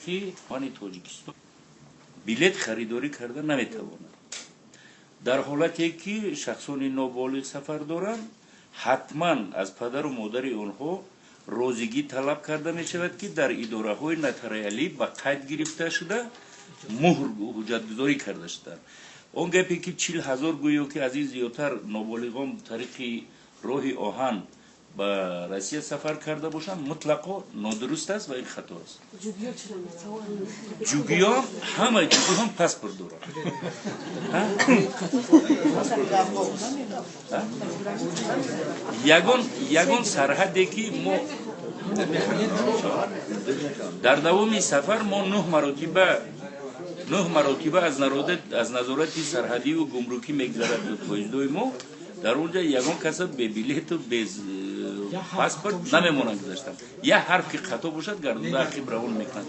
Ки мани Тоҷикистон билет харидорӣ карда наметавонад. Дар ҳолате ки шахсони ноболиғ сафар доранд, ҳатман аз падару модари онҳо розигӣ талаб карда мешавад, ки дар идораҳои нотариалӣ ба қайд гирифта шуда, муҳр ҳуҷҷатгузорӣ карда шуданд. Он гапе ки 40 000, гӯё ки аз ин зиёдтар ноболиғон тариқи роҳи оҳан ба Россия сафар карда бошанд, мутлақо нодуруст аст ва ин хато аст. Ҷугиён, ҳама ҷугиҳон паспорт доранд. Ягон сарҳаде ки мо дар давоми сафар мо нӯҳ маротиба аз назорати сарҳадиву гумрукӣ мегузарад поездои мо. Дар он ҷа ягон каса бе билету бе паспорт намемонанд гузаштан. Як ҳарф ки хато бошад, гардонда ақиб равон мекунанд.